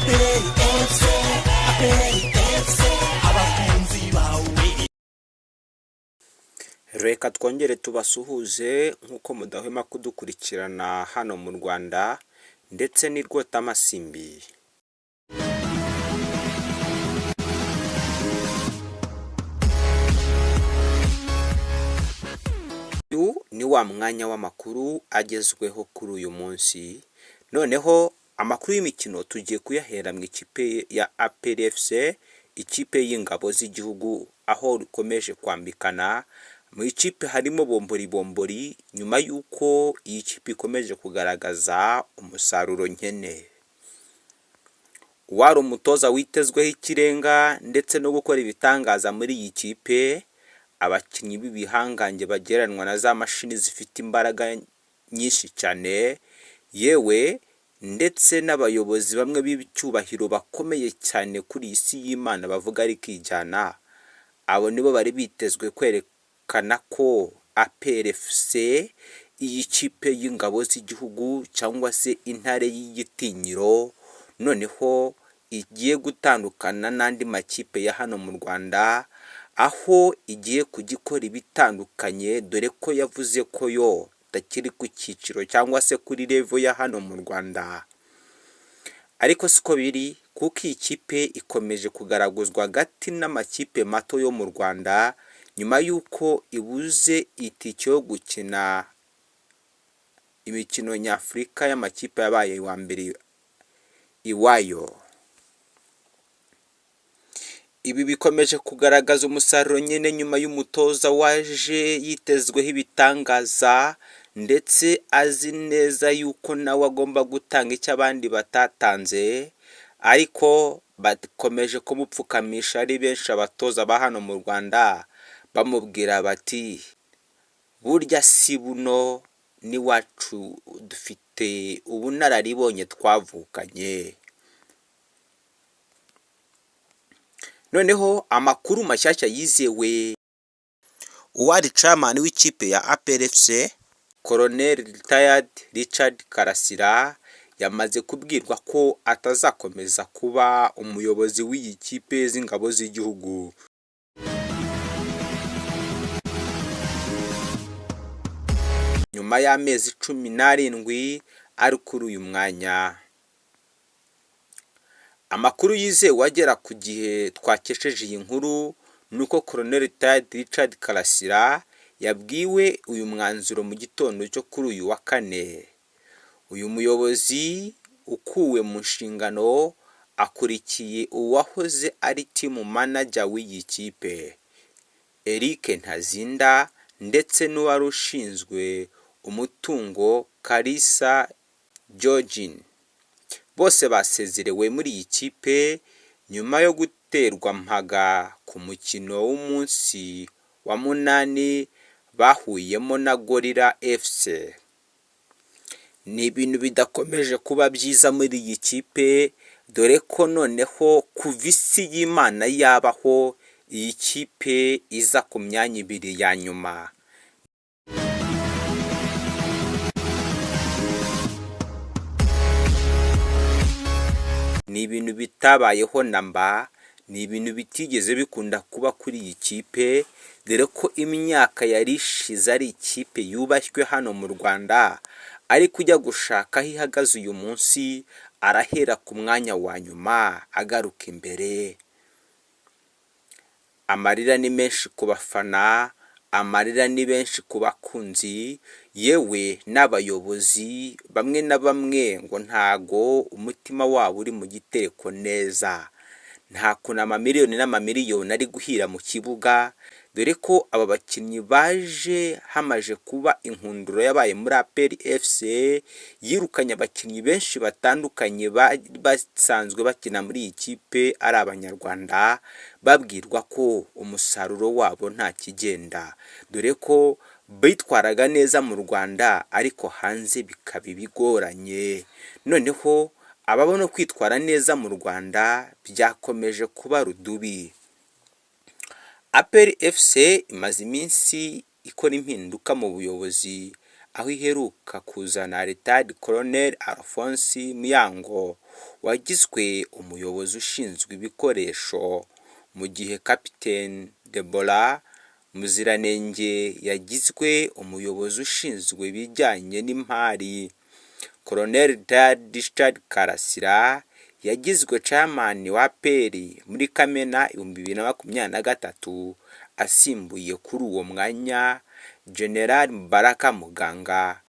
APR FC, APR FC, abakunzi bawe. Reka twongere tubasuhuze nk'uko mudahwema kudukurikirana hano mu Rwanda ndetse n'i Rwotamasimbi. Uyu ni wa mwanya w'amakuru agezweho kuri uyu munsi, noneho amakuru y'imikino tugiye kuyahera mu ikipe ya APR FC, ikipe y'ingabo z'igihugu aho rikomeje kwambikana. Mu ikipe harimo bombori bombori nyuma y'uko iyi kipe ikomeje kugaragaza umusaruro nkene. Uwari umutoza witezweho ikirenga ndetse no gukora ibitangaza muri iyi kipe, abakinnyi b'ibihangange bagereranwa na za mashini zifite imbaraga nyinshi cyane, yewe ndetse n'abayobozi bamwe b'icyubahiro bakomeye cyane kuri iyi si y'Imana bavuga rikijyana, abo nibo bari bitezwe kwerekana ko APR FC, iyi kipe y'ingabo z'igihugu cyangwa se intare y'igitinyiro, noneho igiye gutandukana n'andi makipe ya hano mu Rwanda, aho igiye kujya ikora ibitandukanye, dore ko yavuze ko yo itakiri ku cyiciro cyangwa se kuri level ya hano mu Rwanda. Ariko siko biri kuko iyi kipe ikomeje kugaraguzwa agati n'amakipe mato yo mu Rwanda, nyuma y'uko ibuze itike yo gukina imikino nyafurika y'amakipe yabaye uwa mbere iwayo. Ibi bikomeje kugaragaza umusaruro nyine nyuma y'umutoza waje yitezweho ibitangaza ndetse azi neza yuko nawe agomba gutanga icyo abandi batatanze, ariko bakomeje kumupfukamisha ari benshi abatoza ba hano mu Rwanda bamubwira bati burya si buno n'iwacu dufite ubunararibonye twavukanye. Noneho amakuru mashyashya yizewe, uwari chairman w'ikipe ya APR FC, Colonel Retired Richard Karasira yamaze kubwirwa ko atazakomeza kuba umuyobozi w'iyi kipe z'ingabo z'igihugu. Nyuma y'amezi 17 ari kuri uyu mwanya. Amakuru yizewe agera ku gihe twakesheje iyi nkuru ni uko Colonel Retired Richard Karasira yabwiwe uyu mwanzuro mu gitondo cyo kuri uyu wa kane. Uyu muyobozi ukuwe mu nshingano akurikiye uwahoze ari team manager w'iyi kipe, Eric Ntazinda ndetse n'uwari ushinzwe umutungo Kalisa Georgine. Bose basezerewe muri iyi kipe nyuma yo guterwa mpaga ku mukino w'umunsi wa munani bahuyemo na Gorilla FC. Ni ibintu bidakomeje kuba byiza muri iyi kipe, dore ko noneho kuva isi y'Imana yabaho iyi kipe iza ku myanya ibiri ya nyuma. Ni ibintu bitabayeho na mba, ni ibintu bitigeze bikunda kuba kuri iyi kipe, dore ko imyaka yari ishize ari ikipe yubashywe hano mu Rwanda, ariko ujya gushaka aho ihagaze uyu munsi arahera ku mwanya wa nyuma agaruka imbere. Amarira ni menshi ku bafana, amarira ni benshi ku bakunzi, yewe n'abayobozi bamwe na bamwe ngo ntago umutima wabo uri mu gitereko neza. Nta kuntu amamiliyoni n'amamiliyoni ari guhira mu kibuga, dore ko aba bakinnyi baje hamaje kuba inkundura yabaye muri APR FC, yirukanye abakinnyi benshi batandukanye bari basanzwe bakina muri iyi kipe ari abanyarwanda, babwirwa ko umusaruro wabo nta kigenda, dore ko bitwaraga neza mu Rwanda ariko hanze bikaba ibigoranye. Noneho ababona kwitwara neza mu Rwanda byakomeje kuba rudubi. APR FC imaze iminsi ikora impinduka mu buyobozi, aho iheruka kuzana Retired Colonel Alphonse Muyango wagizwe umuyobozi ushinzwe ibikoresho, mu gihe Captain Deborah Muziranenge yagizwe umuyobozi ushinzwe ibijyanye n'imari. Colonel Retired Richard Karasira yagizwe Chairman wa APR muri Kamena 2023, asimbuye kuri uwo mwanya General Mubaraka Muganga.